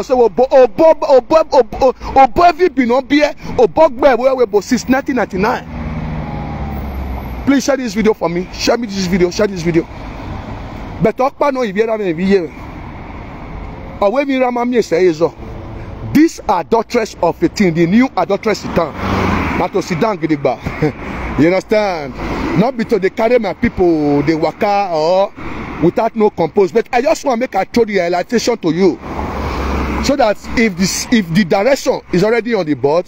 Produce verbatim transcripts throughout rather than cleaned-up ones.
must say, obo, obo, obo, obo, obo, every bin on beer, obo, gbe, we, we, bo, since nineteen ninety-nine. Please share this video for me. Share me this video. Share this video. But talk about no, if you have any, if you hear. Away me, Rama, me, say, is all. This adulteress of a thing, the new adulteress in town. Na to sit down, gidigba. You understand? Not be to dey carry my people, dey waka or without no compose. But I just want make I throw the realization to you, so that if this, if the direction is already on the board,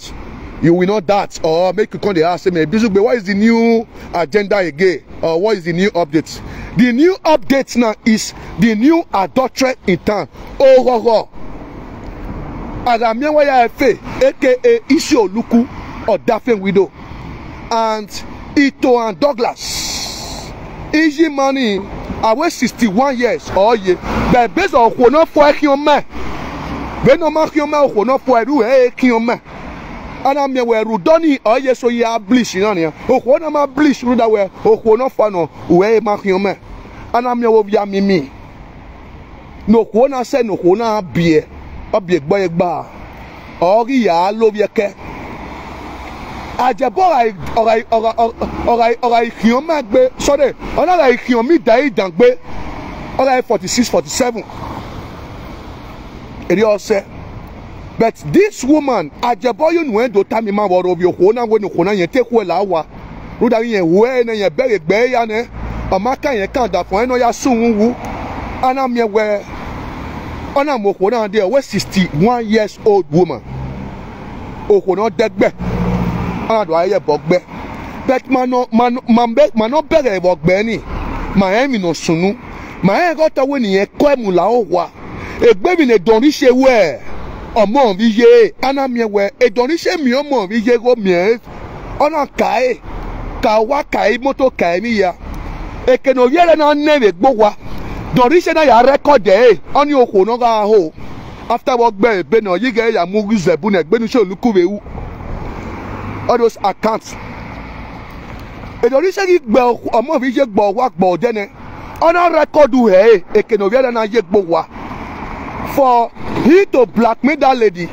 you will not doubt or make you come dey ask me, Bizugbe, what is the new agenda again? Or what is the new update? The new update now is the new adulteress in town. Ohoho. Agamienwa ya Efe, A K A Isi Oluku, Odafen widow. And Ito and Douglas. Easy money, away sixty-one years, oh yeah. But based on who no for him man. When no man him man, who no for who eh him man. Ana mi we rudoni, oh yeah, so ya blish, you know. Who no ma blish, ruda we, who no for no, we ma him man. Ana mi we ya mimi. No kona se, no kona bie. Obie gba egba. Ori ya lo bie ke. Ajebo orai, orai, orai, orai, orai, orai hion ma gbe. Sorry, ona orai hion mi dai dangbe. Orai forty-six, forty-seven. Eri ose. But this woman, ajebo you no endo tami ma woro bi okona we no kona yen te ku la wa. Ruda yen we na yen bere gbe ya ne. Amaka yen kan da fun eno ya sun wu. Ana mi we. Ona mo kona de we sixty-one years old woman. Okona degbe. Ana do aye bogbe. But ma no, ma no, ma be, ma no bere bogbe ni. Ma emi no sunu. Ma e go ta we ni yen ko emu la o wa. Egbe mi ne don ri se we. Omo mi ye. Ana mi we. E don ri se mi omo mi ye go mi e. Ona kai. Ka wa kai moto kai mi ya. Eke no yere na ne we gbo wa. Don ri se na ya record e. Oni oko no ga ho. After what be be no yige ya mu zebu ne gbe ni se oluku we u. All those accounts. E don ri se gi gbo omo mi ye gbo wa gbo de ne. Ona record u he, eke no viera na ye gbo wa. For he to blackmail that lady,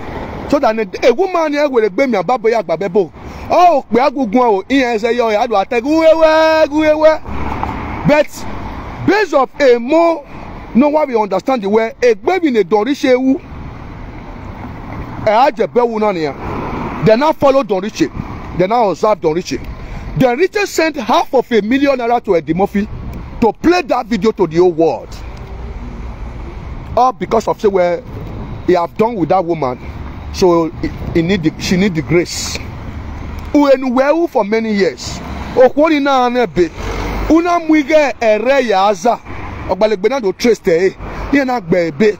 so that a woman here will be me ababo ya gbabebo. Oh, pe agugun o, iyen se yo ya do ategu wewe, guwewe. But based of a more, no why we understand the way, egbe mi ne don ri se u. E aje be wu na ni ya. They now follow Don Richie. They now observe Don Richie. Don Richie sent half of a million naira to Eddie Murphy to play that video to the whole world. All because of say where he have done with that woman. So he, he need the, she need the grace. Uenu wewu for many years. Okwoni na anebe. Una muige ere ya aza. Ogbalegbe na do trace te. Ye na gbe ebe.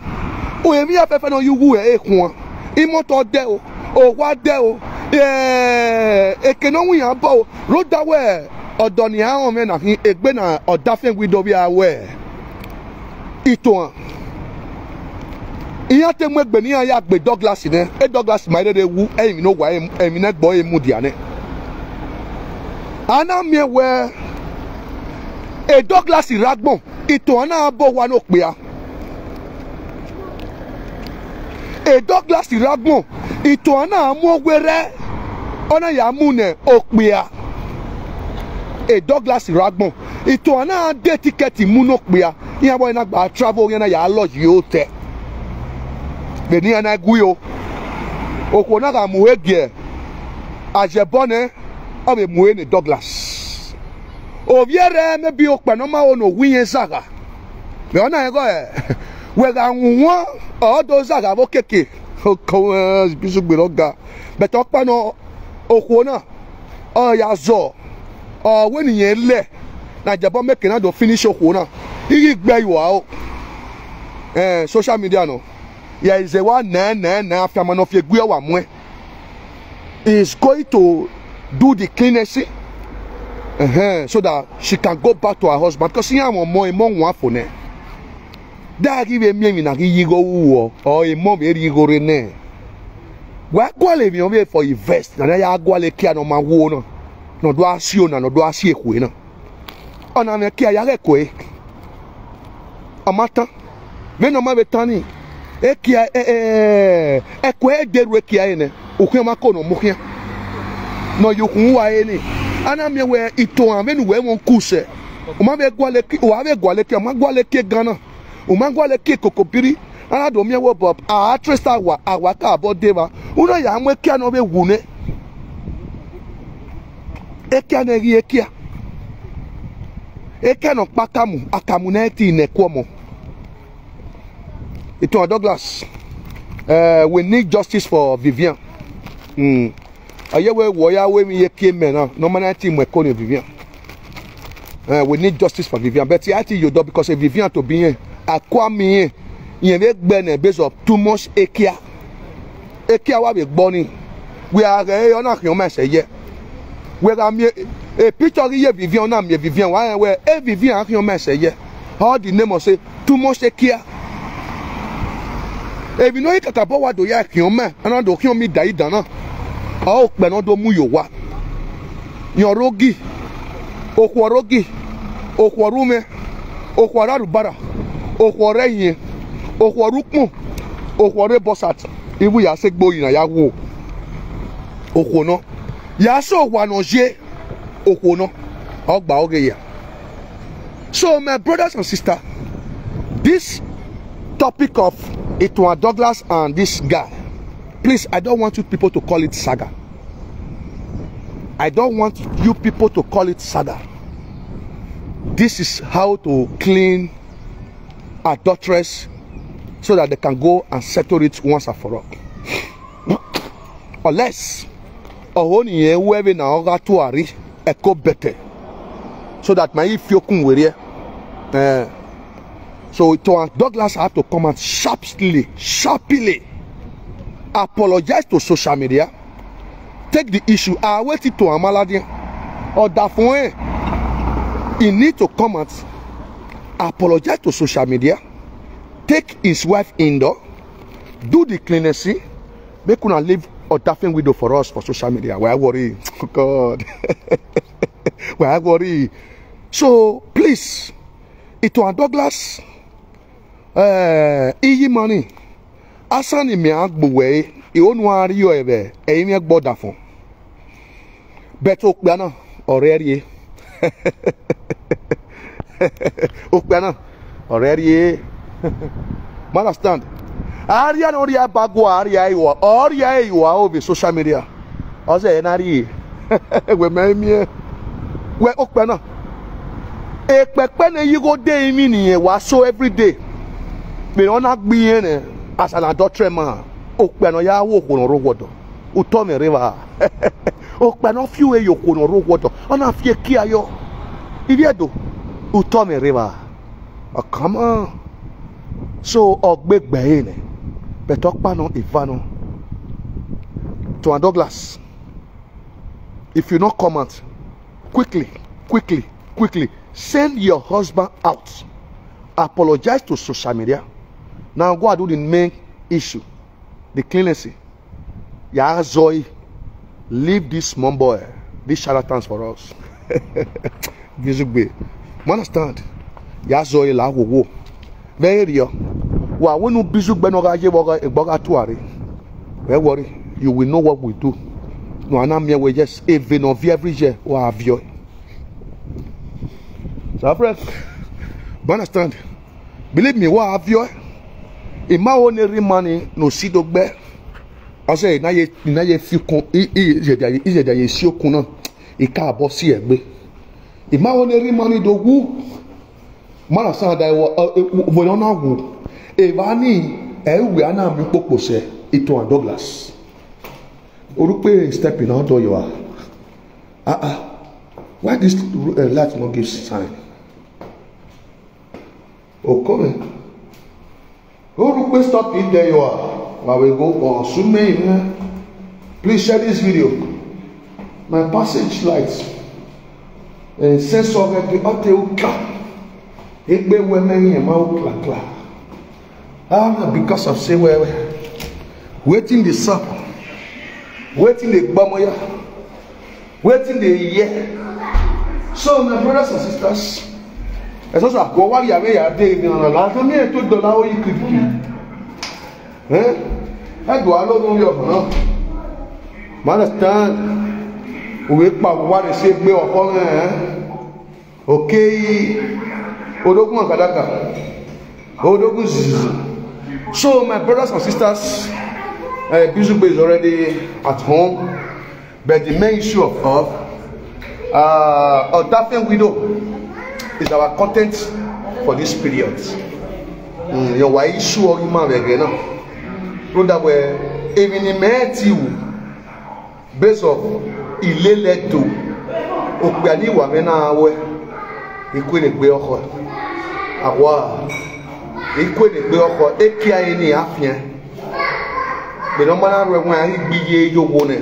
O emi afefe no yugu e ekun. Imoto de o. O wa de o. Eh, eke no wi an bo. Ro da we. Odo ni awon me na hin egbe na odafen gwi do bi awe. Ito an. Iya te mu egbe ni ya gbe Douglas ne. E Douglas ma ere wu. E mi no wa e mi ne gbo e mu dia ne. Ana mi we. E Douglas ragbon. Ito ana abo wa no pe a. E Douglas ragbon. Ito ana amu ogwe re. Ona ya mu ne okpia. E Douglas Ragbon. Ito ana de ticket mu no kpia. Iya boy na gba travel yana ya lodge yo te. Beni ana guyo. Okwo na ga mu egie. Ajebone. Abe mu ne Douglas. Oviere maybe okpa no ma ono wiye zaga. Me ona ego e. We ga nwa. Odo zaga bo keke. Ko bisu gbe loga. But okpa no okwo na. O ya zo. O we ni yen le. Na jabo make na do finish okwo na. Igi gbe yo a o. Eh, social media no. Yeah, is a one na na na afia ma no fie gwe wa mu e. Is going to do the cleaning, uh-huh, so that she can go back to her husband. Because he am more more one for ne. That give me me na give you go wo or a mom very go ne. Wa gwale mi o be for invest na ya gwale kia no ma wo no. No do asio na no do asie kwe na. Ona me kia ya le kwe. Amata. Me no ma be tani. E kia e e e kwe e deru e kia ene. Ukwe ma ko no mu kia. No yukun wa ene. Ana me we ito an me nu we won kuse. O ma be gwale ki, o a be gwale ki, o ma gwale ki gana. O ma gwale ki kokobiri. Ana do me wo bob. A trust awa awa ka bo deva. Uno ya mwe kia no be wune. E kia ne gi e kia. E kia no pa kamu, akamu na eti ne kwomo. Ito Douglas. Uh, we need justice for Vivian. Mm. Aye we wo ya we mi ye kie me na. No man team we ko ni Vivian. Uh, we need justice for Vivian. But ya ti yo do because Vivian to be here. Akwa mi here. Yen we gbe ne base of too much ekia. Ekia wa be gbo ni. We are eh ona kion ma se ye. We ga mi e picture ye Vivian na mi Vivian wa we e Vivian kion ma se ye. All the name of say too much ekia. Ebi no ikaka bo wa do ya kion ma. Ana do kion mi da idana. O pe no do mu yo wa. Yan rogi. Okwo rogi. Okwo rume. Okwo rarubara. Okwo reyin. Okwo rukun. Okwo re bosat. Ibu ya se gbo yin na ya wo. Okwo no. Ya so wa no je. Okwo no. Ogba oge ya. So my brothers and sisters, this topic of Itoan Douglas and this guy, please, I don't want you people to call it saga. I don't want you people to call it saga. This is how to clean adulteress so that they can go and settle it once and for all. Unless ohoni ye webe na oga tuari eko bete so that my ifiokun were. Eh. So Itoan Douglas have to come out sharply, sharply apologize to social media, take the issue away to Amalade. Or that for him, he need to come out, apologize to social media, take his wife indoor, do the cleaning, make una leave Odafen widow for us for social media. Why worry? God. Why worry? So please, Itoan Douglas, uh, iyi money. Asani mi agbuwe, i onu ari yo ebe, e mi gboda fun. But okpia na, ore rie. Okpia na, ore rie. Man understand? Aria no ria bagwa aria iwa, oria iwa over social media. Oze na rie. We me mi. We okpia na. Ekpekpe ne you go dey mi ni e wa so every day. Be no na gbi yen e as an adultery man. Okpia no ya wo ko no ro wodo. Uto me river. Okpia no fiu e yo ko no ro wodo. Ona fie kia yo. Ibi edo. Uto me river. Oh, come on. So ogbegbe ene. But okpa no ivano. To Douglas. If you no come out, quickly, quickly, quickly, send your husband out. Apologize to social media. Now go and do the main issue, the clemency. Yeah, Zoe, leave this small boy, these charlatans for us. Gizugbe. You understand? Yeah, Zoe, la wo wo. Very real. Wa wenu bizu gbe no ga je boga egboga tuare. Don't worry, you will know what we do. No, ana mi we, yes, even of every year, wa avio. So, friend, you understand? Believe me, wa avio. Ima only money no si dogbe. I say, na ye, na ye fi kun, i, i, i, ye da ye si okun na. I ka bo si egbe. Ima only money do wu. Mana sa da wo, wo na wu. E ba ni, e we ana mi popo se, ito and Douglas. Orupe stepping out door you are. Ah, ah. Why this, uh, light not give sign? Okome. Orupe, stop it, there you are. I will go on. Sume, eh? Please share this video. My passage light. And sense of it, the hotel. Egbe women in my kla kla. Ah, because of say, well, waiting the sap, waiting the gbamoya, waiting the year. So, my brothers and sisters, as I go, what you are there, you know, like me to dollar, you could be. Eh? I go all over your, no? Man, understand? We pa what they say, me or call, eh? Okay. Odogun Akadaka. Odogun Zuzu. So, my brothers and sisters, uh, Bizugbe is already at home. But the main issue of, of uh, Odafen Widow is our content for this period. Mm, your why issue of human again. Brother, where even in Matthew, based of ilele to okpe ani wa me na we, ikwe ne gbe oko. Awa, ikwe ne gbe oko, e ki aye ni afien. Be no mana re won ayi gbiye yo wo ne.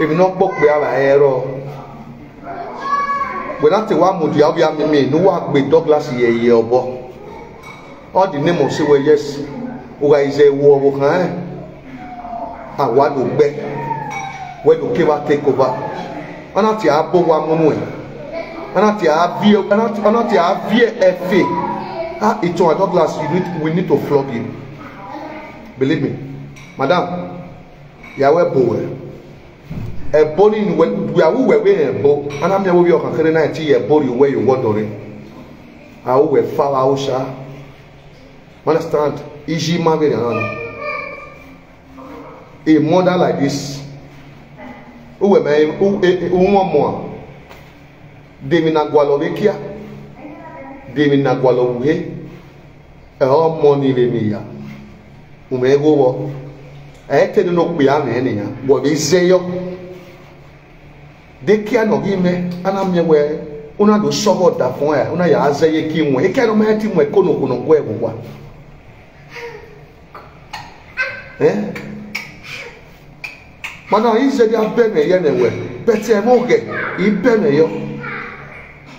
Emi no gbo pe ara e ro. We na te wa mo di abi ami mi, nu wa gbe Douglas ye ye obo. All the name of say, well, yes. Uga is a war wo kan. A wa do gbe. We do ke wa take over. Ana ti a bo wa mo mo. Ana ti a vie, ana ti, ana ti a vie efe. Ah, it's on Douglas, you need, we need to flog you. Believe me. Madam, ya we bo we. Ebo ni we, we are we we ebo. Ana mi wo bi okan kere na ti ebo ri we yo wodore. A wo we fa wa o sha. Understand? Iji ma be na. A mother like this. Who we me, who, eh, eh, who want more? Demi na gwalo vekia. Demi na gwalo uhe. E o mo ni le mi ya. Ume go wo. E te no pe a me ni ya. Wo be se yo. De kia no gi me, ana mi we. Una do so go da fun e. Una ya ze ye ki won. E ke no me ti mo ko no ko no gwe wo wa. Eh? Mana ize dia bene ye ne we. Bete mo ge. I bene yo.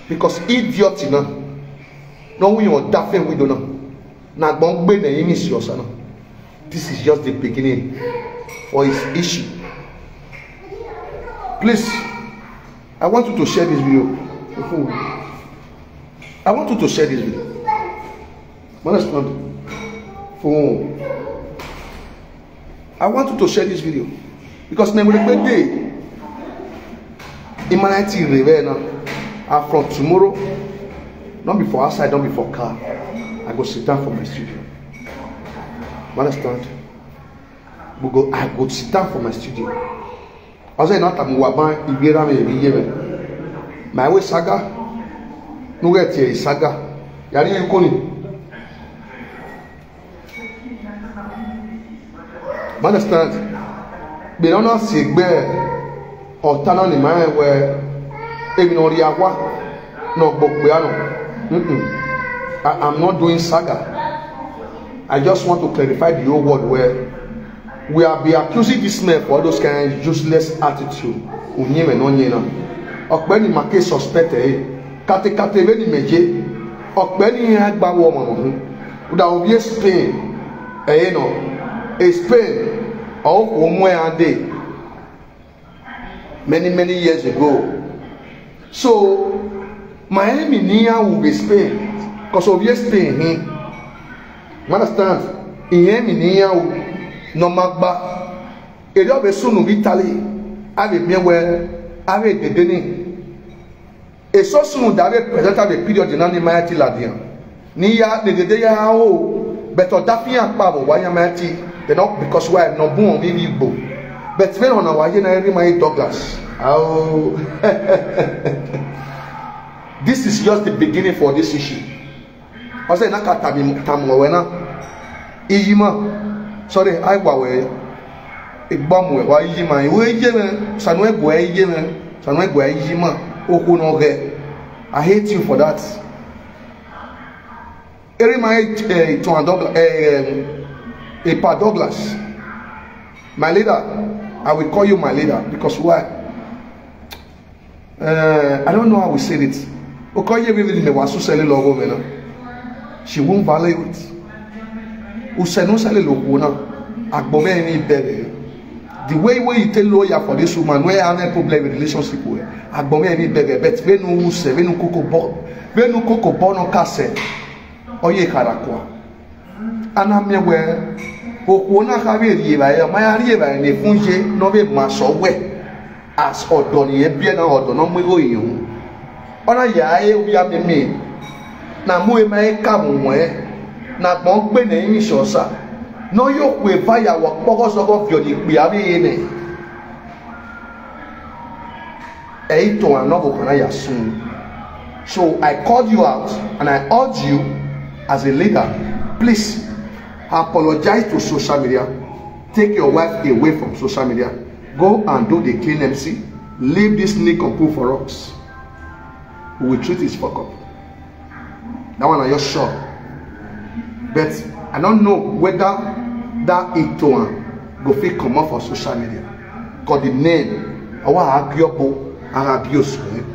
Because idiot na. No we on dafe we do na. Na gbon gbe ne imi si osa na. This is just the beginning for his issue. Please, I want you to share this video. I want you to share this video. Understand? For I want you to share this video because never day humanity revere now. And from tomorrow, don't be for outside, don't be for car. I go sit down for my studio. Understand? We go, I go sit down for my studio. Ose na tamu wa ban igbera me bi ye me. My way saga. No get here saga. Yari en koni. Understand? Be no na sigbe. Otana ni my way. Emi no ri awa. No gbogbo ano. Mm-mm. I, I'm not doing saga. I just want to clarify the whole world where we have been accusing this man for all those kind of useless attitude. Onyeme no nyena. Okpeni make suspect eh. Kate kate be ni meje. Okpeni ya gba wo mo mo. Uda obi Spain. Eh no. E Spain. O ko mo ya de. Many, many years ago. So, my enemy near will be Spain. Because of yes, Spain, hmm. You understand? In enemy near will no magba. Eri obe sunu bi Italy. Ave mie we, ave dede ni. E so soon that ave present ave period na ni ma ya ti la dia. Ni ya dede ya o, but o da fi ya pa bo wa ya ma ya ti. They not because why no bun mi bi bo. But when on our na every my Douglas. Oh. This is just the beginning for this issue. Ose na ka tabi tamu we na. Iyima. Sorry, I wa we. Igbamu we wa iyima. We iyima. Sanu egwe iyima. Sanu egwe iyima. Oku no ge. I hate you for that. Eri my eh, to Douglas, eh, um, Epa Douglas. My leader, I will call you my leader because why? Uh, I don't know how we said it. Okoye really me wasu sele logo me na. She won't value it. Usenu sele logo na. Agbome ni bere. The way way you tell lawyer for this woman, where I have a problem with relationship with. Agbome ni bere, but venu use, venu koko bo, venu koko bono kase. Oye karakwa. Ana mie we, oku na ka be rie ba ya, ma ya rie ba ne funje no be ma so we. As odo ni e bie na odo no mu go yin. Ona ya e wi a me me. Na mu e ma e ka mu we. Na gbon gbe ne yin so sa. No yo ku e va ya wo pogo so go bio ni pe a be ne. Eito and no go kana ya soon. So I called you out and I urge you as a leader, please apologize to social media. Take your wife away from social media. Go and do the clean M C. Leave this nincompoop for us. We will treat his fuck up. That one I just sure. But I don't know whether that Itoan go fit comot for social media. Cause the name, our Agiobo, Arabiosu.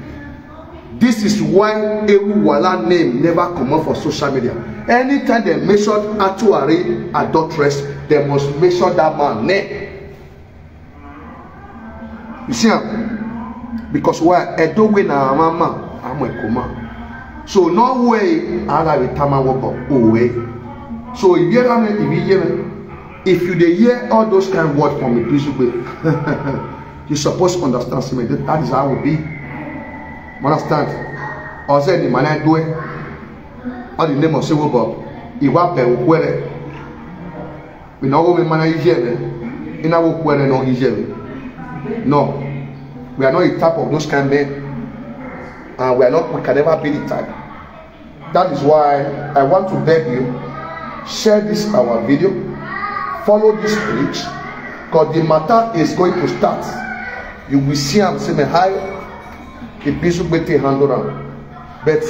This is why Ewuwala name never comot for social media. Anytime they mention Atuari adulteress, they must mention that man name. You see am? Because why? Edo we na mama, I'm a coma. So no way, I have a tama woko, oh way. So if you hear me, if you hear me, if you dey hear all those kind of words from me, please obey. You supposed to understand, see me, that, that is how we be. Understand? Or say the man I do it. All the name of Sewo Bob, Iwa Bewo Kwere. We no go be man Ijebe. In our Kwere no Ijebe. No. We are not a type of those kind men. And we are not, we can never be the type. That is why I want to beg you, share this our video, follow this page, because the matter is going to start. You will see am say me high, the Bishop Bete handle am. But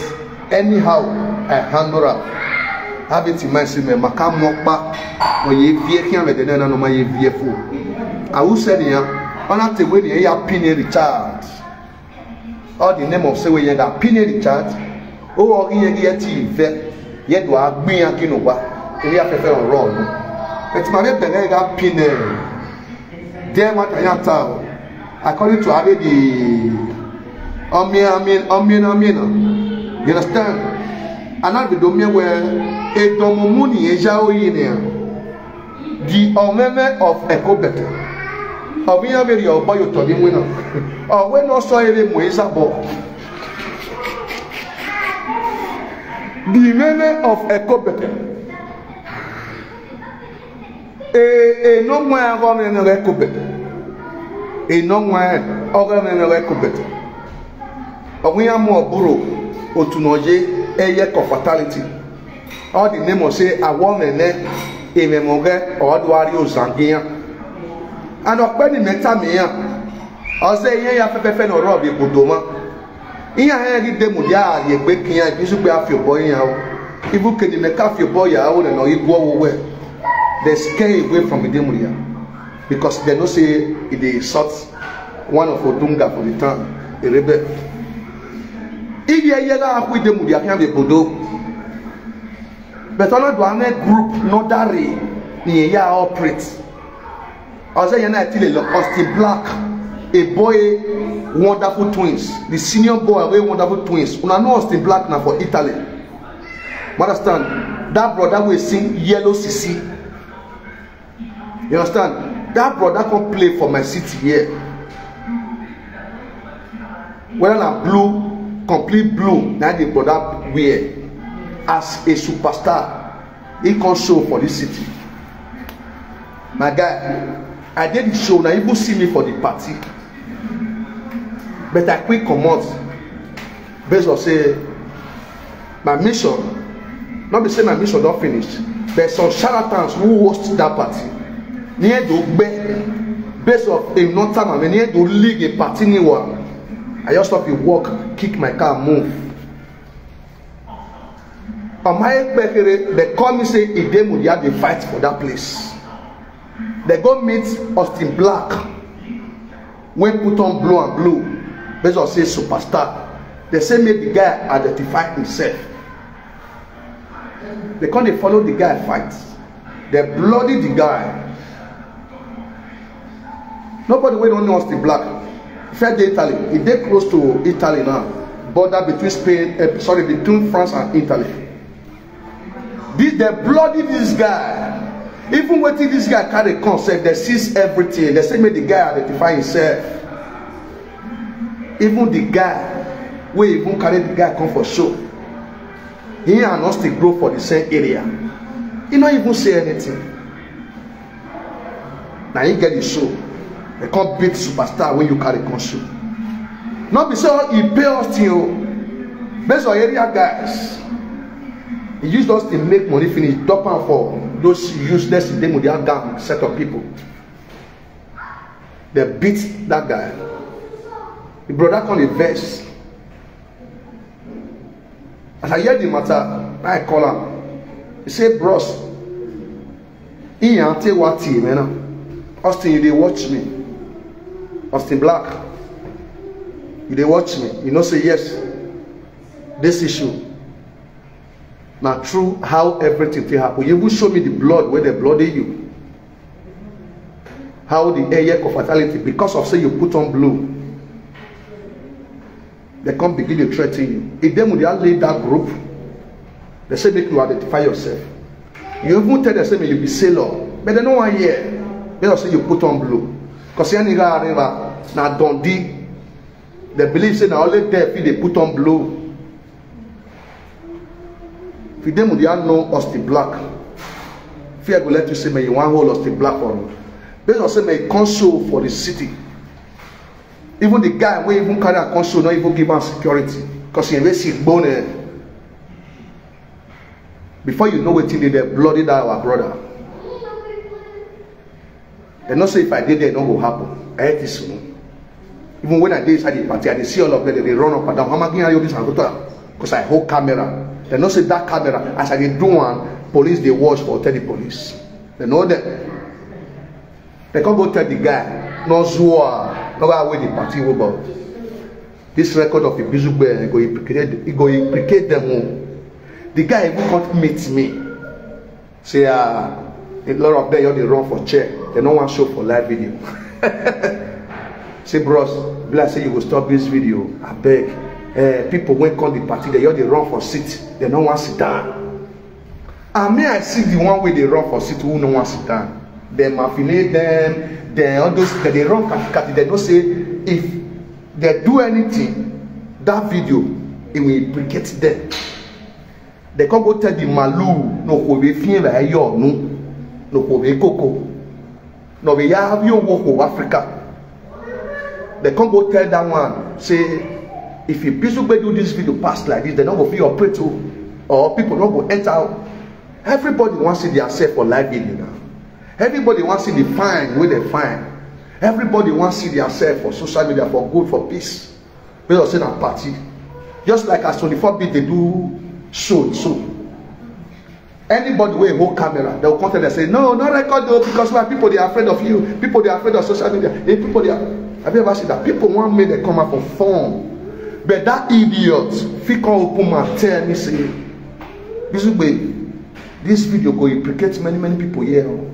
anyhow, I handle am. Have it in mind, say me maka mokpa, when you fear him, and then no ma you fear fool. I will say, yeah, on that way, yeah, pin Richard. All the name of say we yenda pine the chat. O o ye ye ti ve. Ye do agbin akinu wa. Ebi afefe oro no. Eti ma be bere ga pine. There what I am tell. According to Abedi. Omi amin, omi na mina. You understand? And I be do me where e do mo muni e ja o yi ne. The Omeme of Ekobete. Omi ya very obo yo to ni wina. O we no so ere mo isa bo. The Meme of Ekobete. E e no nwa ya go me no Ekobete. E no nwa ya o go me no Ekobete. Omi ya mo buru otu no je eye ko fatality. All the name of say I want me ne eme moge or do ari ozangia. And okpe ni meta me ya. O say yen ya pepepe no rob ibudoma. Iya he gi demu dia ye gbe kiyan bisu gbe afio boy ya o. Ibu ke ni me ka afio boy ya o le no igwo wo we. They scare away from the demu ya. Because they know say it is sort one of Odunga for the town. Erebe. Iye ye ga akwi demu dia kiyan be bodo. But all do ame group no dare ni ya operate. I say yana tile lo Austin Black, a boy wonderful twins, the senior boy wey wonderful twins. Una know Austin Black na for Italy. You understand? That brother wey sing Yellow Sisi. You understand? That brother come play for my city here. Whether na blue, complete blue, na the brother wear as a superstar, he come show for this city. My guy, I did the show, now even see me for the party. But I quick comot based on say my mission, not be say my mission don't finish, but some charlatans who host that party, near the gbe, based of a not time, I mean, near the league a party ni wa. I just stop the work, kick my car, move. On my ekpekere, they call me say Idemu, they have the fight for that place. They go meet Austin Black, when put on blue and blue, based on say superstar. They say make the guy identify himself. They come dey follow the guy fight. They bloody the guy. Nobody wey don't know Austin Black. Fair dey Italy. He dey close to Italy now. Border between Spain, eh, sorry, between France and Italy. This they bloody this guy. Even wetin this guy carry come sef, they seize everything. They say make the guy identify himself. Even the guy wey even carry the guy come for show, he and us still grow for the same area. He no even say anything. Na he get the show. They come beat superstar wey you carry come show. No be say he pay us thing o. Based on area guys, he use us to make money finish, drop am for those useless Idemu, their gang set of people. They beat that guy. The brother come dey vex. As I hear the matter, I call am. He say, "Bros, he and take what team, man? Austin, you dey watch me? Austin Black, you dey watch me? You know say yes, this issue na true how everything fit happen. You even show me the blood wey dey bloody you. How the air for fatality because of say you put on blue." They come begin to threaten you. If them would lead that group, they say make you identify yourself. You even tell them say make you be sailor, but they no wan hear. They don't say you put on blue. Cause any river na Dundee. They believe say na only there fit dey put on blue. If you dey Mudia know Austin Black, fear go let you say, "Man, you wan hold Austin Black for me." Based on say, "Man, he come show for the city." Even the guy wey even carry am come show, no even give am security, cause he wey see bone. Before you know wetin dey there, bloody that our brother. They know say if I dey there, e no go happen. I hate this one. Even when I dey inside the party, I dey see all of them, they dey run up and down. Hamagin Ayo, this and that, cause I hold camera. They know say that camera, as I dey do one, police dey watch for tell the police. They know that. They come go tell the guy, "No zua, no go away the party, wo about." This record of Ibizugbe, e go implicate, e go implicate them o. The guy even come meet me. Say, ah, a lot of them, you dey run for chair. They no wan show for live video. Say, "Bros, be like say you go stop this video, abeg." Eh, people wey come the party, they, you dey run for seat. They no wan sit down. And me, I see the one wey dey run for seat, who no wan sit down. Dem affiliate them, then all those, they dey run katikati. They know say if they do anything, that video, it will implicate them. They come go tell the Malu, "No go be feel like you, no, no go be koko, no be ya have you work for Africa." They come go tell that one say, "If you Bizugbe do this video pass like this, they no go fit operate o, or people no go enter o." Everybody wan see their self for live video now. Everybody wan see the fine wey they fine. Everybody wan see their self for social media, for good, for peace. Wey say na party. Just like as twenty-four beat dey do show so. Anybody wey hold camera, they will come tell them say, "No, no record o, because why? People dey afraid of you. People dey afraid of social media. Eh, people dey." Have you ever seen that? People wan make dem come out for fun. But that idiot fit come open mouth tell me say, "Bizugbe, this video go implicate many, many people here o."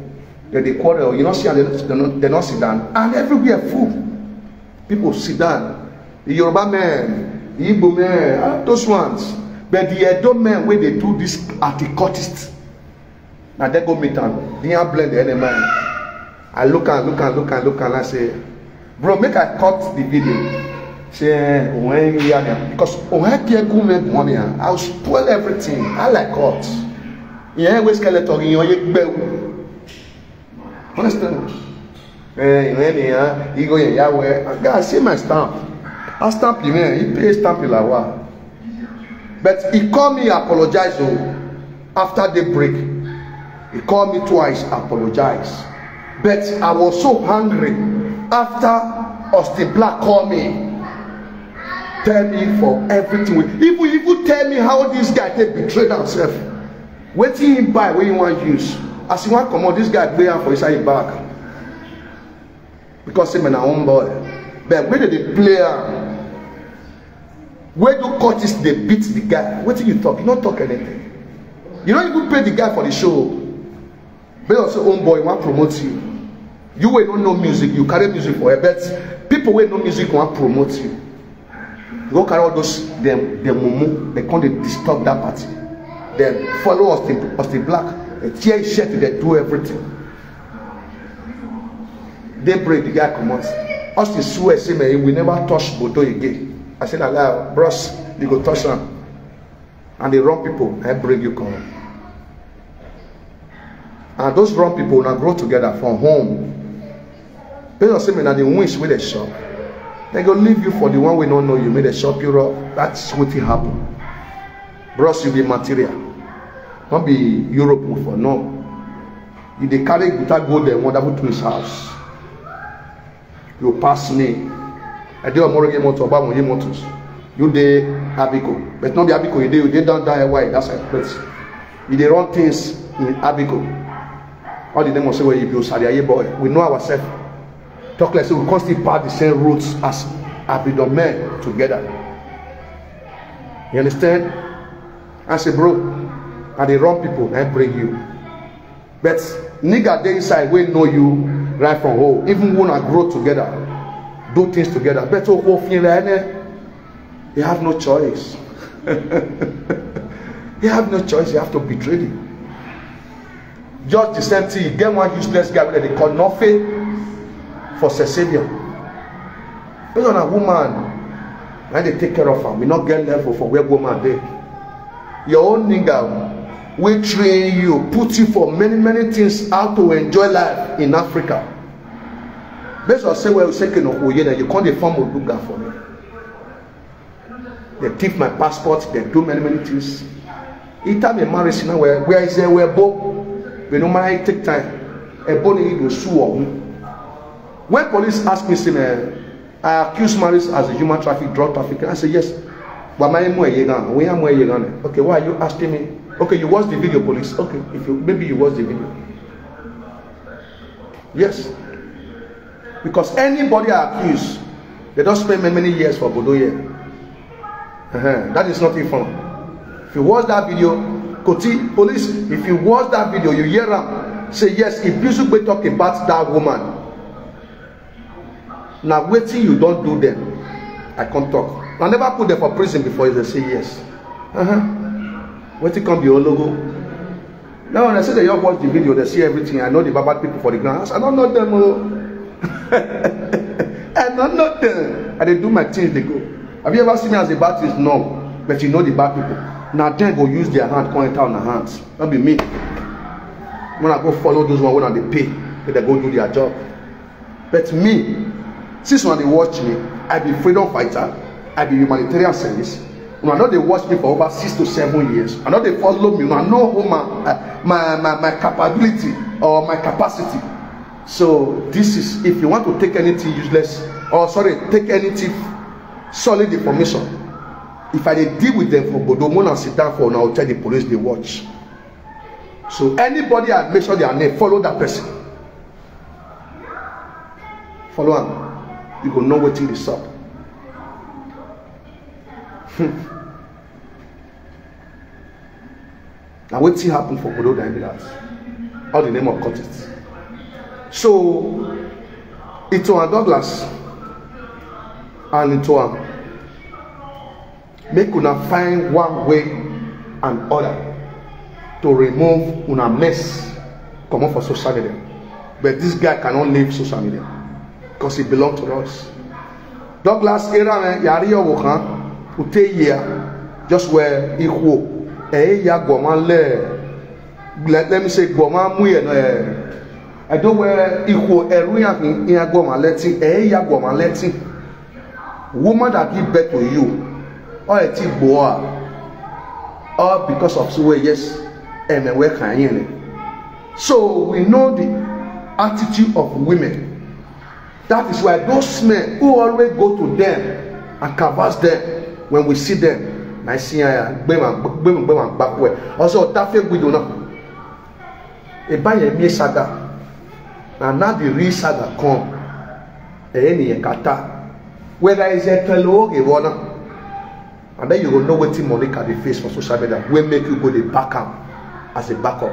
They dey quarrel. You no see am, they no, they no, they no sit down. And everywhere full. People sit down. The Yoruba men, the Igbo men, ah, those ones. But the Edo men wey dey do this articotist, na dem go meet am. Dem blend the enemy. I look am, look am, look am, look am, I say, "Bro, make I cut the video." Say, "Eh, òun ẹ̀ ń yá ni." Because òun ẹ̀ kí ẹ kú mẹ́ bùn mi, I will spoil everything. I like hot. Ìyẹn wé skeleton, ìyẹn yé gbẹ́wò. Understand? Eh, ìyẹn ni, ah, ìgò yẹn yá wẹ́. Guys, see my stamp. I stamp you, man. He pay stamp you like what? But he call me apologize, oh, after daybreak. He called me twice, apologize. But I was so angry after Austin Black called me. Tell me for everything. Even, even tell me how this guy take betrayed himself. Wetin he buy, wey he wan use. As he wan comot, this guy play am for inside him bag. Because say, "Man, na one boy." But when they dey play am, wey do cultist dey beat the guy, wetin you talk? You no talk anything. You no even pay the guy for the show. But you say, "Own boy, wan promote you." You wey no know music, you carry music for head. But people wey know music wan promote you. Go carry all those dem, dem mumu, they come dey disturb that party. Then follow Austin, Austin Black, they tear his shirt, they do everything. Daybreak, the guy comot. Austin swear, say, "Man, we never touch Bodo again." I say, "Na lie, bros, you go touch am." And the wrong people, I bring you come. And those wrong people, una grow together from home. Based on say, "Man, na the wins wey dey shop." They go leave you for the one wey no know you, make they shop you up. That's wetin happen. Bros, you be material. No be Europe for no. You dey carry guitar go there, wonderful twins house. You pass me. I dey Omoroge motor, Obamoye motors. You dey Abiko. But not be Abiko, you dey, you dey down, down wide, that's my place. You dey run things in Abiko. All the name of say, "Well, you be Osari Aye boy." We know ourselves. Talk like say we come still pass the same routes as Abidon men together. You understand? I say, "Bro, I dey run people, I bring you." But nigga dey inside wey know you right from home. Even when I grow together, do things together. But oh, oh, feel like, eh, you have no choice. You have no choice. You have to betray him. Just the same thing, you get one useless guy wey they call Nofe for Cecilia. Based on a woman, when they take care of her, we not get level for where woman dey. Your own nigga will train you, put you for many, many things, how to enjoy life in Africa. Based on say, "Well, say, Keno, oh, yeah, you can't form Oduga for me." They thief my passport, they do many, many things. He tell me marriage now, where, where is there, where Bo? We no mind take time. A Bo need to sue on. When police ask me, say, "Man, I accuse marriage as a human traffic, drug trafficking." I say, "Yes." But my mo yegan, we are mo yegan. "Okay, why are you asking me?" "Okay, you watch the video, police." "Okay, if you, maybe you watch the video." Yes. Because anybody I accuse, they don't spend many, many years for Bodo here. Uh-huh. That is not even. If you watch that video, Koti, police, if you watch that video, you hear am say, "Yes, Ibizugbe talk about that woman." Now, wetin you don't do them, I can't talk. I never put them for prison before, they say yes. Uh-huh. Wetin come be ologo? Now, when I say they all watch the video, they see everything. I know the bad people for the ground. I don't know them. Oh. I don't know them. I dey do my things, they go. Have you ever seen me as a bad things? No. But you know the bad people. Now, then go use their hand, come enter on the hands. Not be me. When I go follow those one, when I dey pay, make they go do their job. But me, since when they watch me, I be freedom fighter, I be humanitarian service. When I know they watch me for over six to seven years, I know they follow me. When I know who my, uh, my, my, my capability or my capacity. So this is, if you want to take anything useless, or sorry, take anything solid information, if I dey deal with them for Bodo, when I sit down for now, tell the police they watch. So anybody I mention their name, follow that person. Follow am. You go know wetin dey sup. Hmm. Na wetin happen for Bodo, na be that. All the name of cultists. So, Itoan Douglas and Itoan, make una find one way and other to remove una mess comot for social media. But this guy cannot leave social media because he belong to us. Douglas era me yari yo wo kan ute ya just we ikwo e ya goma le let, let me say goma mu ye no e e do we ikwo eru ya kin ya goma leti e ya goma leti woman that give birth to you or a ti boa all because of so yes and we kan yin so we know the attitude of women. That is why those men who always go to them and canvas them when we see them, na isi ya gbema gbema gbema gbakwe. Also, that fake widow now. E ba ye mi saga. Na now the real saga come. E ni ye kata. Whether is a telo oge wona. And then you go know wetin Monica dey face for social media wey make you go dey back am as a backup.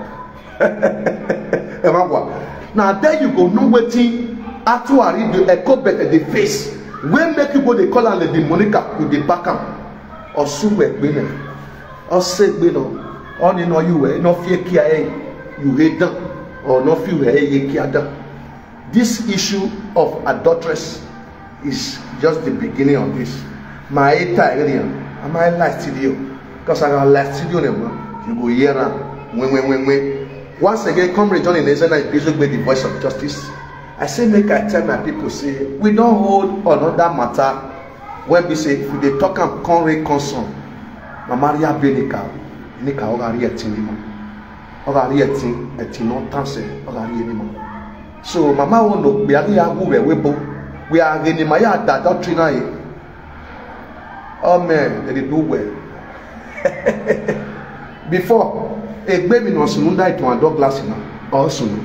Ẹ má wà. Na then you go know wetin Atuari dey echo better dey face wey make you go dey call am lady Monica you dey back am. Ọsùn wẹ̀ gbé nà. Ọsẹ gbé nà. Ọni nà you wẹ̀ nà fi kíá ẹ̀ you hate them or nà fi wẹ̀ ẹ̀ yẹ kíá them. This issue of adulteress is just the beginning of this. My time area, am I light studio? Because I got light studio name. You go hear am. When, when, when, when. Once again, comrade Johnny Nezena is busy with the voice of justice. I say make I tell my people say we don't hold another matter when we say if we dey talk am come rain come sun. Mama Ria Benika, Nika Ogari Etinimo. Ogari Etin, Etin no tanse, Ogari Enimo. So mama wo no gbe agi ya gu we webo. We are gini ma ya da doctrine aye. Oh man, they dey do well. Before, egbe mi no sunu da ito and Douglas na. O sunu.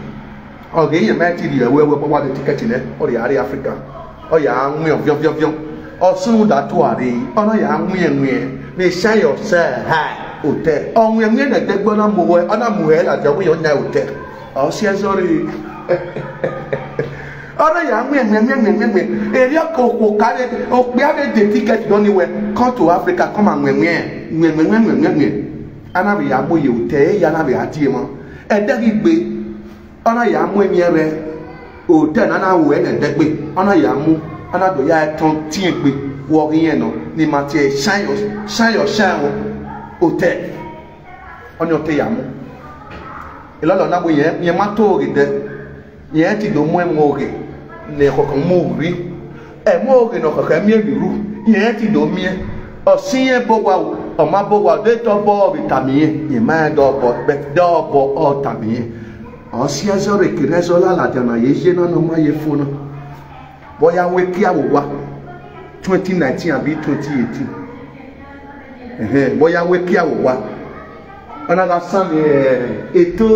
Oge ye ma ti di we we wa the ticket ne. O ya ari Africa. O ya nwe ovio vio vio. O sunu da tu ari. O na ya nwe nwe. Ni shine yourself high. Hotel. O nwe nwe na de gbo na mo we. O na mo we la de we o na hotel. Ọ si ezori. Ọrọ ya nwe nwe nwe nwe nwe nwe. Eri ọkọ okwo kare okpe ave the ticket don anywhere. Come to Africa, come and nwe nwe nwe nwe nwe nwe nwe nwe. Ana bi ya mo ye hotel ya na bi ati mo. Ede gi gbe. Ọna ya mu emi ere. Hotel na na wo ene degbe. Ọna ya mu. Ana do ya ton tie gbe. Wo gi yen no. Ni ma tie shine your shine your shine o. Hotel. Onye ote ya mụ. Ilolo na bụ ye ye mata ogide. Ye ti do mụ emu oge. Na ekoko mụ ri. Emu oge na okoko emi emi ru. Ye ti do mie. Osi ye bowa o. Oma bowa o. De to bo vitamin ye. Ye ma do bo. Bet do bo o tamin ye. Osi ezo re kire ezo la la jana ye ye na no ma ye funa. Bóyá wé kí àwò wá twenty nineteen àbí twenty eighteen. Ẹ̀hẹ́n, bóyá wé kí àwò wá. Ọ̀nà ka sàn mí ètò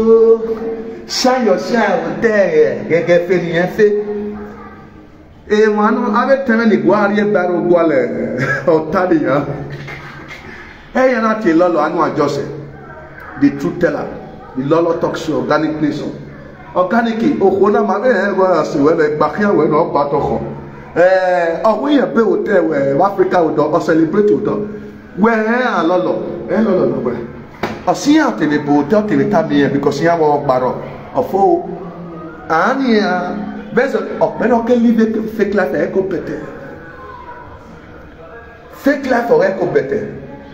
ṣáyọ̀ ṣáyọ̀ tẹ̀ gẹ́gẹ́ fẹ́ nìyẹn fẹ́. Èèmọ̀ àná abẹ́ tẹ́lẹ̀ ní Buhari ẹ̀ bá rògbò alẹ̀ ọ̀tá nìyẹn. Ẹ yẹn náà ti lọ́lọ́ àánú àjọṣe. The truth teller, the lọ́lọ́ talk show, organic nation. Organic, òkú náà máa bẹ́ẹ̀ ẹ̀ wọ́n sì wẹ́lẹ̀ gbà kí àwọn ènìyàn bá tọkọ̀. Ọ̀hún yẹn bẹ́ẹ̀ òtẹ́ wẹ̀ Áfíríkà òdò ọ̀ celebrate òdò. Wẹ̀ ẹ̀ à lọ́lọ́ ẹ̀ lọ́lọ́ lọ́wẹ̀. Ọ̀sìn yà tẹ̀lé bò òtẹ́ tẹ̀lé tá mi yẹn because yà wọ́n gbàrọ̀ ọ̀fọ́. Àánì yà bẹ́ẹ̀ sọ ọ̀pẹ́ náà kẹ́ live fake life ẹ̀ kó pẹ̀tẹ́. Fake life for Echo Better.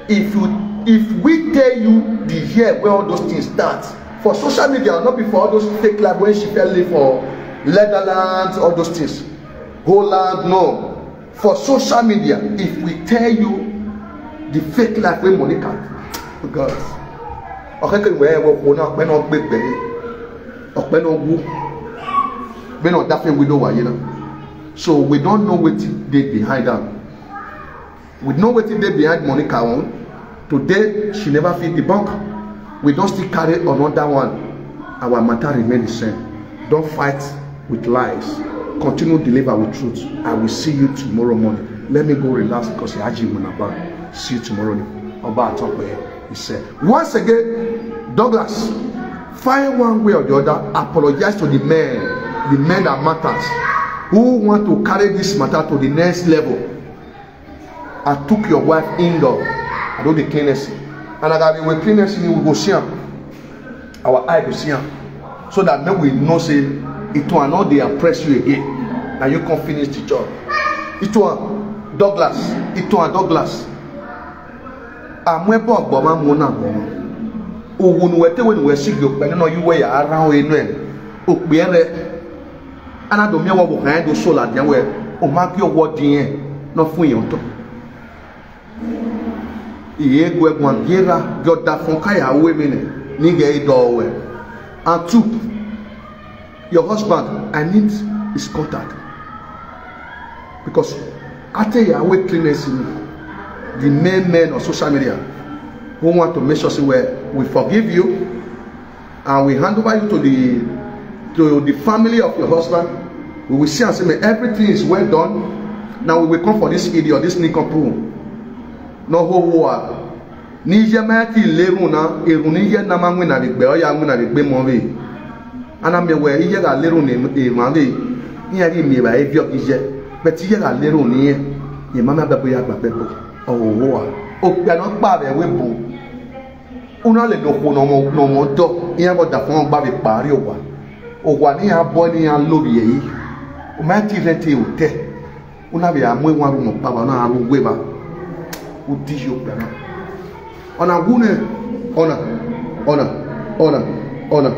If you if we tell you the year where all those things start for social media, not be for all those fake life when she fell in for Netherlands, all those things. Holland, no. For social media, if we tell you the fake life when Monica, oh God, okay, where we will not when not big belly, or when not who, when not that thing we know why you know. So we don't know what they behind them. We know wetin dey behind Monica own. Today she never fit debunk. We don still carry another one. Our matter remain the same. Don't fight with lies. Continue deliver with truth. I will see you tomorrow morning. Let me go relax because Haji Munaba. See you tomorrow. Oba Atokwe, he said. Once again, Douglas, find one way or the other, apologize to the men, the men that matters, who want to carry this matter to the next level. I took your wife indoor. I do the cleanest. And I got the cleanest, you will go see him. Our eye go see him. So that men will know say it will not they oppress you again. And you can finish the job. It will. Douglas, Iton Douglas. Amwe bo gbo ma mo na gbo. Owo nu we te we nu we si gbe pe no yu we ya ara o inu e. O pe re. Ana do mi wo bo kan do so la dia we. O ma ki owo din e. No fun yin to. Iye gwe gwan gera gyo da fun ka ya we mi ne. Ni ge do we. And two, your husband, I need his contact. Because ate ya we cleanliness in the main men on social media who want to make sure say we, we forgive you and we hand over you to the to the family of your husband. We will see and say, may everything is well done. Now we will come for this idiot, this nincompoop. No ho wa. Ni je ma ti lerun na, erun ni ye na ma win na bi gbe, o ya win na bi gbe mo we. Ana me we iye ga lerun ni e ma we. Ni ari mi ba e bi o ki je. But iye ga lerun ni e. Ye ma na be bo ya gba be bo. O ho wa. O pe no pa be we bo. Una le no ko no mo no mo do. Iye bo da fun gba bi pari o wa. O wa ni a bo ni a lo bi yi. O ma ti re ti o te. Una be amwe wa ru mo pa ba na ru we ba. U di yo pe na. Ona gune. Ona. Ona. Ona. Ona.